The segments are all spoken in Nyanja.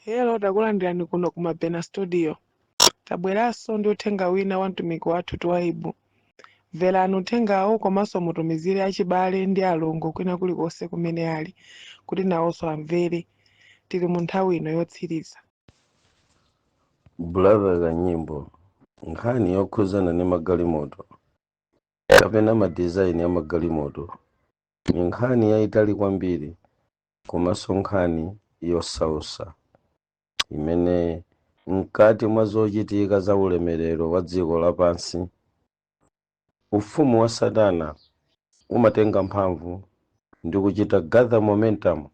Hello, takulandirani kuno ku Mabena Studio. Tabweranso ndi uthenga wina wa mtumiki wathu Twaibu. Mverani uthengawo komanso mutumizire achibale ndi alongo kwina kulikonse kumene ali kuti nawonso amvere. Tili mu nthawi ino yotsiriza. Brother Kanyimbo, nkhani yokhuzana ndi magalimoto kapena ma design ya magalimoto ni nkhani yayitali kwambiri, komanso nkhani yosausa imene mkati mwa zochitika za ulemerero wa dziko lapansi, ufumu wa Satana umatenga mphamvu ndi kuchita gather momentum,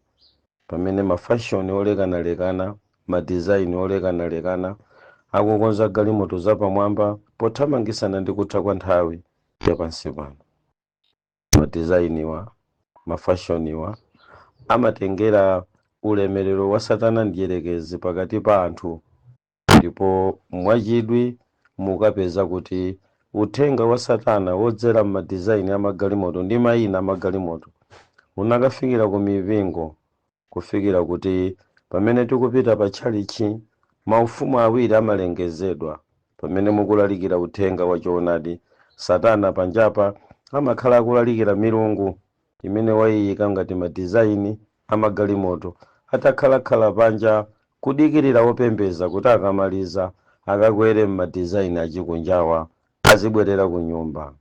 pamene ma fashion olekanalekana, ma design olekanalekana akukonza galimoto zapamwamba pothamangisana ndi kutha kwa nthawi yapansi pano. Ma design wa ma fashion wa amatengera ulemerero wa Satana ndiyerekezi pakati pa anthu, ndipo mwachidwi mukapeza kuti uthenga wa Satana wodzera m'ma design amagalimoto ndi mayina amagalimoto unakafikira ku mipingo, kufikira kuti pamene tikupita pa tchalichi, maufumu awiri amalengezedwa. Pamene mukulalikira uthenga wa choonadi, Satana panjapa amakhala akulalikira milungu imene wayiyika ngati ma design amagalimoto, atakhalakhala panja kudikirira wopembeza kuti akamaliza akakwere m'ma design achikunjawa, azibwerera ku nyumba.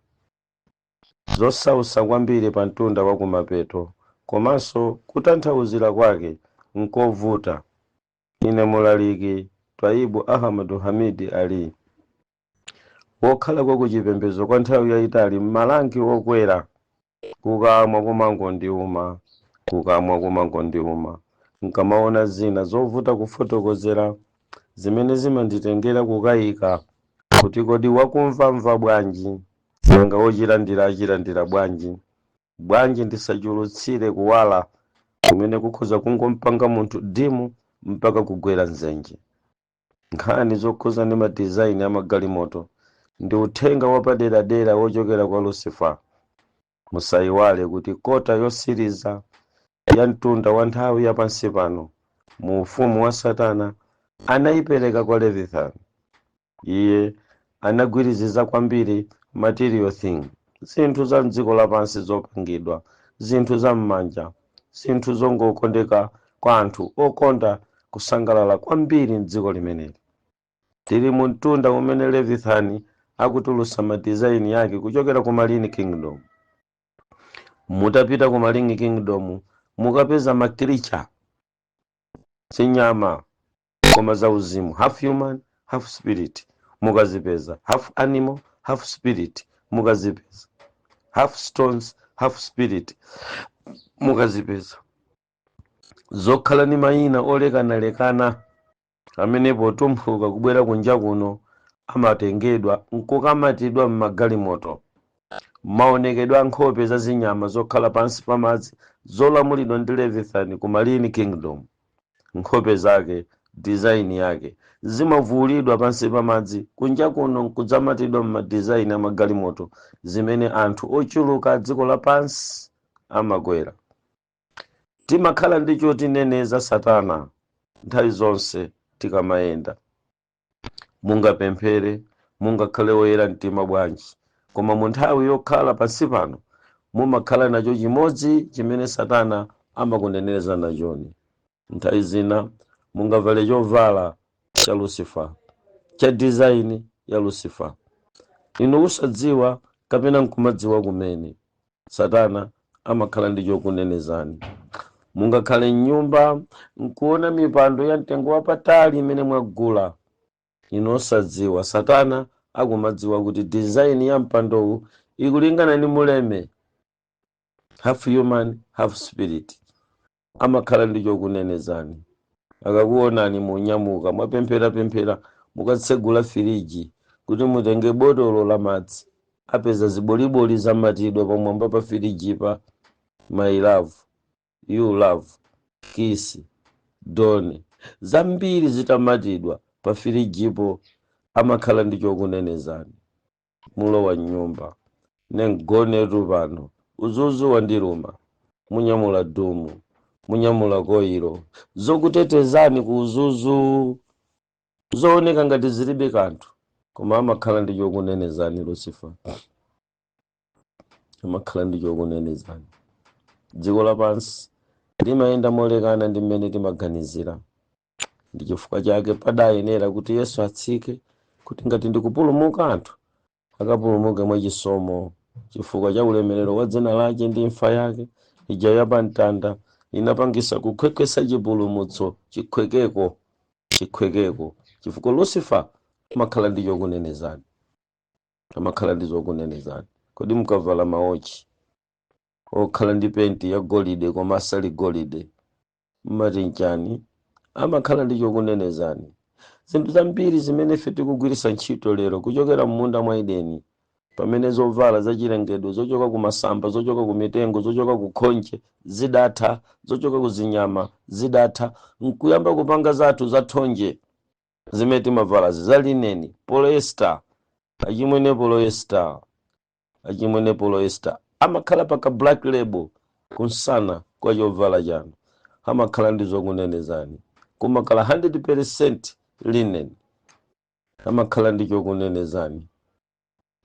Zosausa kwambiri pa mtunda wa kumapeto, komanso kutanthauzira kwake nkovuta. Ine mulaliki Twaibu Ahmadu Hamidi Ali, wokhala kwa kuchipembedzo kwa nthawi yayitali m'ma rank okwera, kukamwa kumangondiuma, kukamwa kumangondiuma nkamaona zina zovuta kufotokozera zimene zimanditengera kukayika kuti kodi wakumvamva bwanji, nanga wochilandira achilandira bwanji? Bwanji ndisachulutsire kuwala kumene kukhoza kungompanga munthu dim mpaka kugwera mzenje? Nkhani zokhuza ndi ma design amagalimoto ndi uthenga wapaderadera wochokera kwa Lucifer. Musayiwale kuti quarter yosiriza ya mtunda wa nthawi yapansi pano mu ufumu wa Satana anayipereka kwa Leviathan. Iye anagwiriziza kwambiri material thing, zinthu za mdziko lapansi zopangidwa, zinthu za m'manja, zinthu zongokondeka kwa anthu okonda kusangalala kwambiri mdziko limeneli. Tili mu mtunda umene Leviathan akutulusa ma design yake kuchokera ku Marine Kingdom. Mutapita ku Marine Kingdom mukapeza ma creature, zinyama koma za uzimu, half human, half spirit mukazipeza, half animal, half spirit mukazipeza, half stones, half spirit mukazipeza, zokhala ndi mayina olekanalekana amene potumphuka kubwera kunja kuno amatengedwa nkukamatidwa m'magalimoto, maonekedwe a nkhope za zinyama zokhala pansi pamadzi zolamulidwa ndi Leviathan ku Marine Kingdom. Nkhope zake, design yake zimavulidwa pansi pamadzi kunja kuno nkudzamatidwa m'ma design amagalimoto zimene anthu ochuluka a dziko lapansi amakwera. Timakhala ndi chotineneza Satana nthawi zonse tikamayenda. Mungapemphere, mungakhale woyera mtima bwanji, koma mu nthawi yokhala pansi pano mumakhala nacho chimodzi chimene Satana amakuneneza nachoni. Nthawi zina mungavale chovala cha Lucifer, cha design ya Lucifer, inu usadziwa kapena nkumadziwa kumene, Satana amakhala ndi chokunenezani. Mungakhale mnyumba nkuona mipando ya mtengo wapatali imene mwagula, inu osadziwa, Satana akumadziwa kuti design ya mpandowu ikulingana ndi muleme, half human, half spirit. Amakhala ndi chokunenezani. Akakuonani munyamuka, mwapempherapemphera, mukatsegula firiji kuti mutenge botolo la madzi, apeza ziboliboli zamatidwa pamwamba pa firiji pa "My love", "You love", "kiss", "done", zambiri zitamatidwa pa firijipo. Amakhala ndi chokunenezani. Mulowa mnyumba, "Nengonetu pano, udzudzu wandiluma." Munyamula dumu, Munyamula koyiro zokutetezani ku uzuzu, zooneka ngati zilibe kanthu, koma amakhala ndi chokunenezani. Lucifer amakhala ndi chokunenezani. Dziko lapansi limayenda molekana ndi mmene timaganizira. Ndi chifukwa chake padayenera kuti Yesu atsike, kuti ngati ndikupulumuka, anthu akapulumuke mwachisomo chifukwa cha ulemerero wa dzina lake. Ndi imfa yake ija yapamtanda inapangisa kukhwekhwesa chipulumutso chikhwekeko, chikhwekeko, chifukwa Lucifer amakhala ndi chokunenezani, amakhala ndi zokunenezani. Kodi mukavala maochi okhala ndi penti ya golide koma asali golide, mmati nchani? Amakhala ndi chokunenezani. Zinthu zambiri zimene ife tikugwiritsa ntchito lero kuchokera m'munda mwa Edeni, pamene zovala zachilengedwe zochoka ku masamba, zochoka ku mitengo, zochoka ku khonje zidatha, zochoka ku zinyama zidatha, nkuyamba kupanga zathu za thonje zimene timavalazi, za linen, polyester. Achimwene, polyester, achimwene, polyester amakhala paka black label kunsana kwa chovala chanu. Amakhala ndi zokunenezani. Kumakhala 100% linen, amakhala ndi chokunenezani.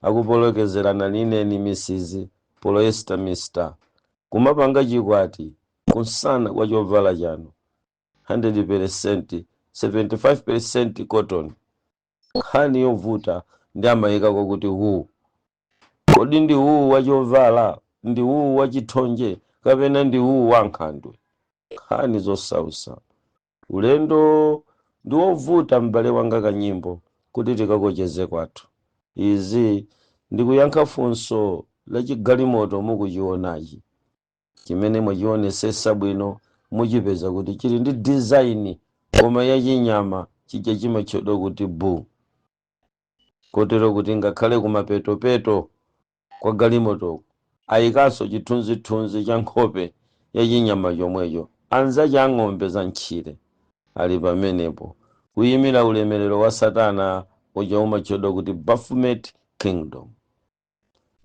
Akupolokezerana linen Mrs, polyester Mr, kumapanga chikwati kunsana kwa chovala chanu, 100%, 75% cotton. Nkhani yovuta ndi amayikako kuti wool. Kodi ndi wool wachovala, ndi wool wachithonje, kapena ndi wool wa nkhandwe? Nkhani zosausa. Ulendo ndi wovuta, m'bale wanga. Kanyimbo kuti tikakocheze kwathu. Izi ndikuyankha funso la chigalimoto mukuchionachi, chimene mwachionesesa bwino, muchipeza kuti chili ndi design koma yachinyama chija chimatchedwa kuti bull, kotero kuti ngakhale kumapetopeto kwa galimotoko ayikanso chithunzithunzi cha nkhope yachinyama chomwecho. Anzache ang'ombe za mtchire ali pamenepo kuyimira ulemerero wa Satana uja umatchedwa kuti Baphomet Kingdom.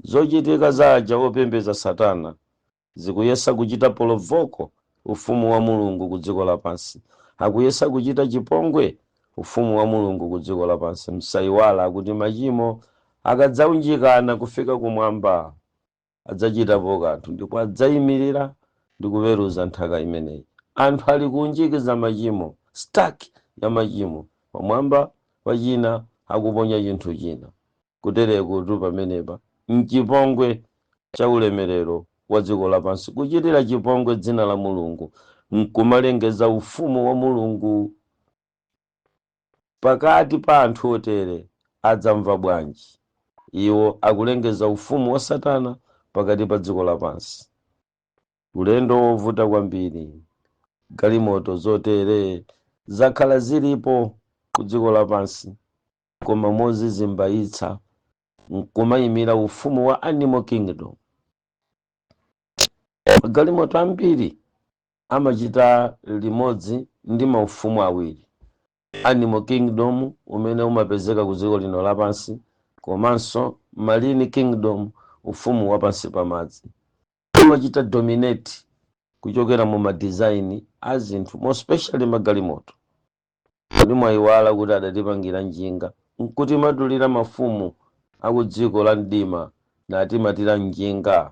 Zochitika za aja opembedza Satana zikuyesa kuchita provoke ufumu wa Mulungu ku dziko lapansi, akuyesa kuchita chipongwe ufumu wa Mulungu ku dziko lapansi. Msayiwala kuti machimo akadzaunjikana kufika kumwamba, adzachitapo kanthu ndipo adzayimirira ndi kuweruza nthaka imeneyi. Anthu ali kunjikiza machimo, stack ya machimo pamwamba pachina, akuponya chinthu china kuterekutu. Pamenepa mchipongwe cha ulemerero wa dziko lapansi, kuchitira chipongwe dzina la Mulungu nkumalengeza ufumu wa Mulungu pakati pa anthu otere, adzamva bwanji? Iwo akulengeza ufumu wa Satana pakati pa dziko lapansi. Ulendo wovuta kwambiri. Galimoto zotere zakhala zilipo ku dziko lapansi, koma mozizimbayitsa nkumayimira ufumu wa animal kingdom. Magalimoto ambiri amachita limodzi ndi maufumu awiri: animal kingdom umene umapezeka ku dziko lino lapansi, komanso marine kingdom, ufumu wa pansi pamadzi. Umachita dominate kuchokera mu ma design a zinthu, more especially magalimoto. Kodi mwayiwala kuti adatipangira njinga nkuti matulira mafumu aku dziko la mdima natimatira njinga?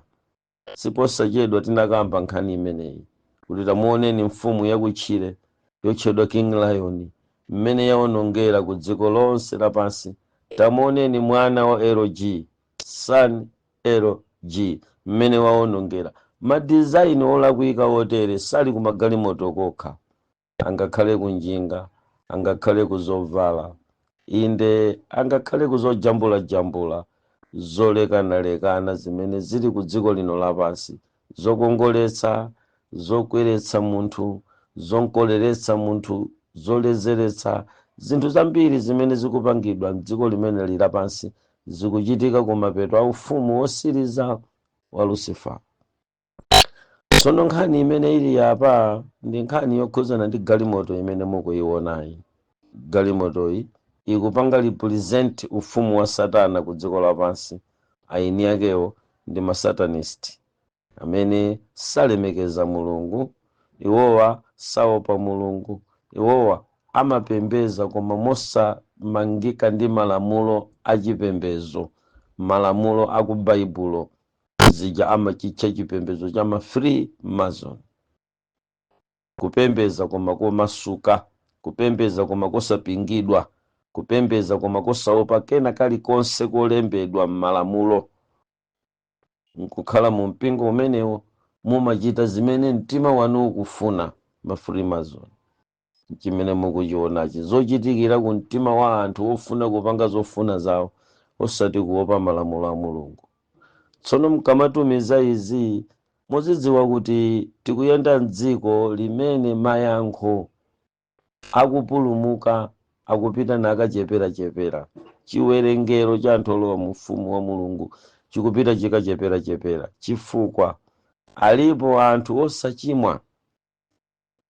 Siposachedwa tinakamba nkhani imeneyi kuti tamuoneni mfumu yakutchire yotchedwa King Lion mmene yawonongera ku dziko lonse lapansi. Tamuoneni mwana wa LG, son LG, mmene wawonongera. Ma design olakwika otere sali kumagalimoto kokha, angakhale kunjinga, angakhale kuzovala, inde, angakhale kuzojambulajambula zolekanalekana zimene zili ku dziko lino lapansi, zokongoletsa, zokweretsa munthu, zonkoleretsa munthu, zolezeretsa. Zinthu zambiri zimene zikupangidwa mdziko limene lili lapansi zikuchitika kumapeto a ufumu wosiriza wa Lucifer. Tsono nkhani imene ili apa ndi nkhani yokhuzana ndi galimoto imene mukuyionayi. Galimotoyi ikupanga represent ufumu wa Satana ku dziko lapansi. Aini akewo ndi ma satanist amene salemekeza Mulungu. Iwowa saopa Mulungu, iwowa amapembeza koma mosamangika ndi malamulo achipembezo, malamulo aku Baibulo zija amachitcha chipembezo cha ma Free Mason. Kupembeza koma komasuka, kupembeza koma kosapingidwa, kupembeza koma kosaopa kena kalikonse kolembedwa m'malamulo. Nkukhala mu mpingo umenewo, mumachita zimene mtima wanu ukufuna. Ma Freemason, chimene mukuchionachi, zochitikira ku mtima wa anthu ofuna kupanga zofuna zawo, osati kuopa malamulo a Mulungu. Tsono mkamatumiza izi, muzidziwa kuti tikuyenda mdziko limene mayankho akupulumuka akupita nakacheperachepera. Chiwerengero cha anthu olowa mu ufumu wa Mulungu chikupita chikacheperachepera, chifukwa alipo anthu osachimwa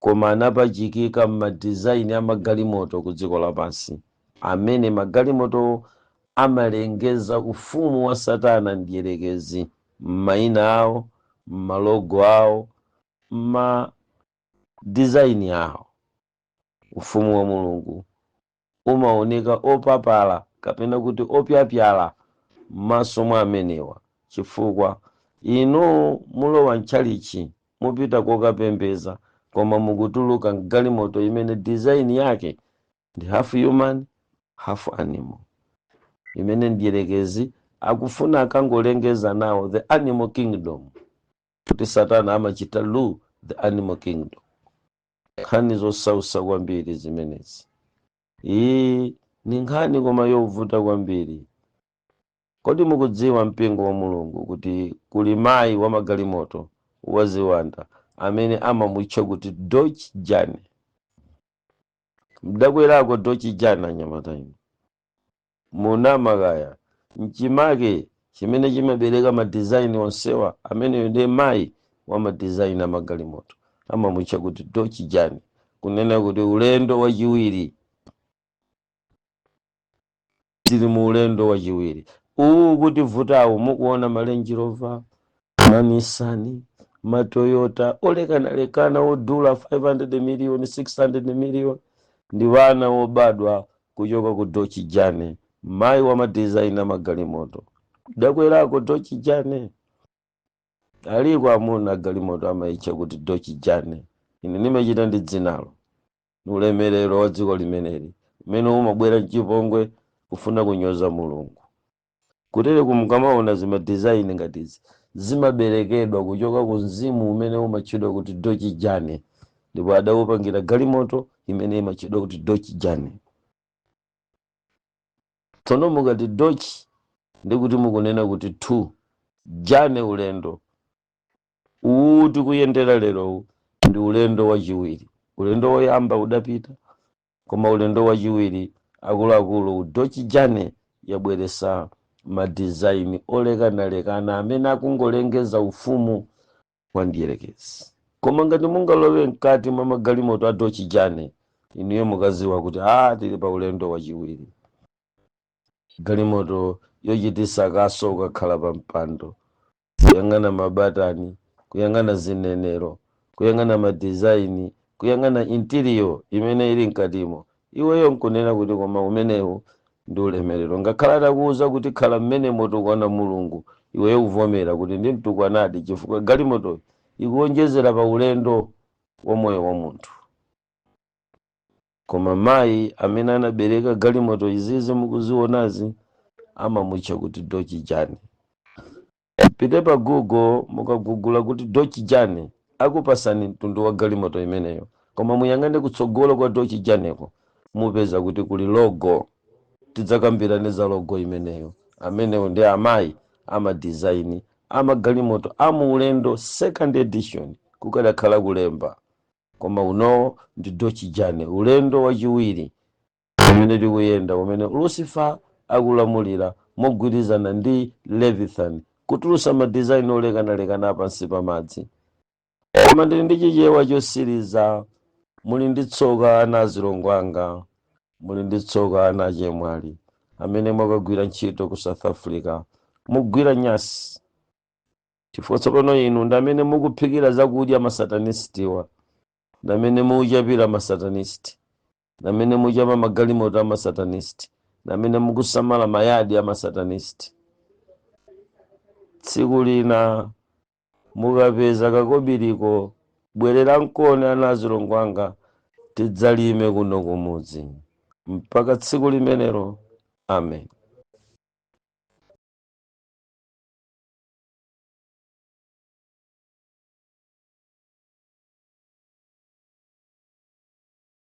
koma anapachikika m'ma design amagalimoto ku dziko lapansi, amene magalimoto amalengeza ufumu wa Satana mdierekezi m'mayina awo, m'ma logo awo, m'ma design awo. Ufumu wa Mulungu umaoneka opapala kapena kuti opyapyala m'maso mwa amenewa, chifukwa inu mulowa mtchalichi, mupita kokapembeza, koma mukutuluka mgalimoto imene design yake ndi half human, half animal, imene mdierekezi akufuna akangolengeza nawo the animal kingdom, kuti Satana amachita rule the animal kingdom. Nkhani zosausa kwambiri zimenezi. Iyi ni nkhani koma yovuta kwambiri. Kodi mukudziwa, mpingo wa Mulungu, kuti kuli mayi wa magalimoto waziwanda amene amamutcha kuti Dodge Journey? Mdakwerako Dodge Journey, anyamata inu? Munamakaya mchimake chimene chimabereka ma design onsewa. Ameneyo ndiye mayi wa ma design amagalimoto, amamutcha kuti Dodge Journey, kunena kuti ulendo wachiwiri. Tili mu ulendo wachiwiri uwu kuti vutawu. Mukuona ma Range Rover, ma Nissan, ma Toyota olekanalekana odula 500 million, 600 million, ndi vana wobadwa kuchoka ku Dodge Journey, mayi wa ma design amagalimoto. Dakwerako Dodge Journey? Aliko amuna galimoto amayitcha kuti Dodge Journey. Ine nimachita ndi dzinalo. Ni ulemerero wa dziko limeneli umene umabwera mchipongwe kufuna kunyoza Mulungu. Kutere kumukamaona zima design ngatizi, zimaberekedwa kuchoka ku mzimu umene umatchedwa kuti Dodge Journey, ndipo adaupangira galimoto imene imatchedwa kuti Dodge Journey. Tsono mukati Dodge, ndikuti mukunena kuti two journey, ulendo uwu tikuyendera lerowu ndi ulendo wachiwiri. Ulendo woyamba udapita, koma ulendo wachiwiri, akuluakulu, Dodge Journey yabweresa ma design olekanalekana amene akungolengeza ufumu wa mdierekezi. Koma ngati mungalowe mkati mwa magalimoto a Dodge Journey, inuyo mukaziwa kuti a tili pa ulendo wachiwiri. Galimoto yochitisa kaso ukakhala pa mpando, kuyang'ana mabatani, kuyang'ana zinenero, kuyang'ana ma design, kuyang'ana interior imene ili mkatimo, iweyo nkunena kuti koma umenewu ndi ulemerero. Ngakhala atakuwuza kuti khala mmene motukwana Mulungu, iweyo kuvomera kuti ndi mtukwanadi, chifukwa galimoto ikuwonjezera pa ulendo wa moyo wa munthu. Koma mayi amene anabereka galimoto izizi mukuzionazi amamutcha kuti Dodge Journey. Pite pa Google, mukagugula kuti Dodge Journey, akupasani mtundu wa galimoto imeneyo. Koma muyang'ane kutsogolo kwa Dodge Journeyko, mupeza kuti kuli logo. Tidzakambirane za logo imeneyo. Amenewo ndi amayi ama design amagalimoto amuulendo second edition, kukadakhala kulemba. Koma unowo ndi Dodge Journey, ulendo wachiwiri umene tikuyenda, umene Lucifer akulamulira mogwirizana ndi Leviathan kutulusa ma design olekanalekana pansi pa madzi. Koma ndili ndi Chichewa chosiriza. Muli ndi tsoka, ana azilongo anga. Muli ndi tsoka, ana achemwali amene mwakagwira ntchito ku South Africa. Mugwira nyasi, chifukwa tsopano inu ndi amene mukuphikira zakudya masatanistiwa. Namene mukuchapira masatanist, namene muchapa magalimoto amasatanist, namene mukusamala mayadi amasatanist, tsiku lina mukapeza kakobiriko, bwerera mkone. Ana azilongo anga, tidzalime kuno kumudzi. Mpaka tsiku limenelo, amen.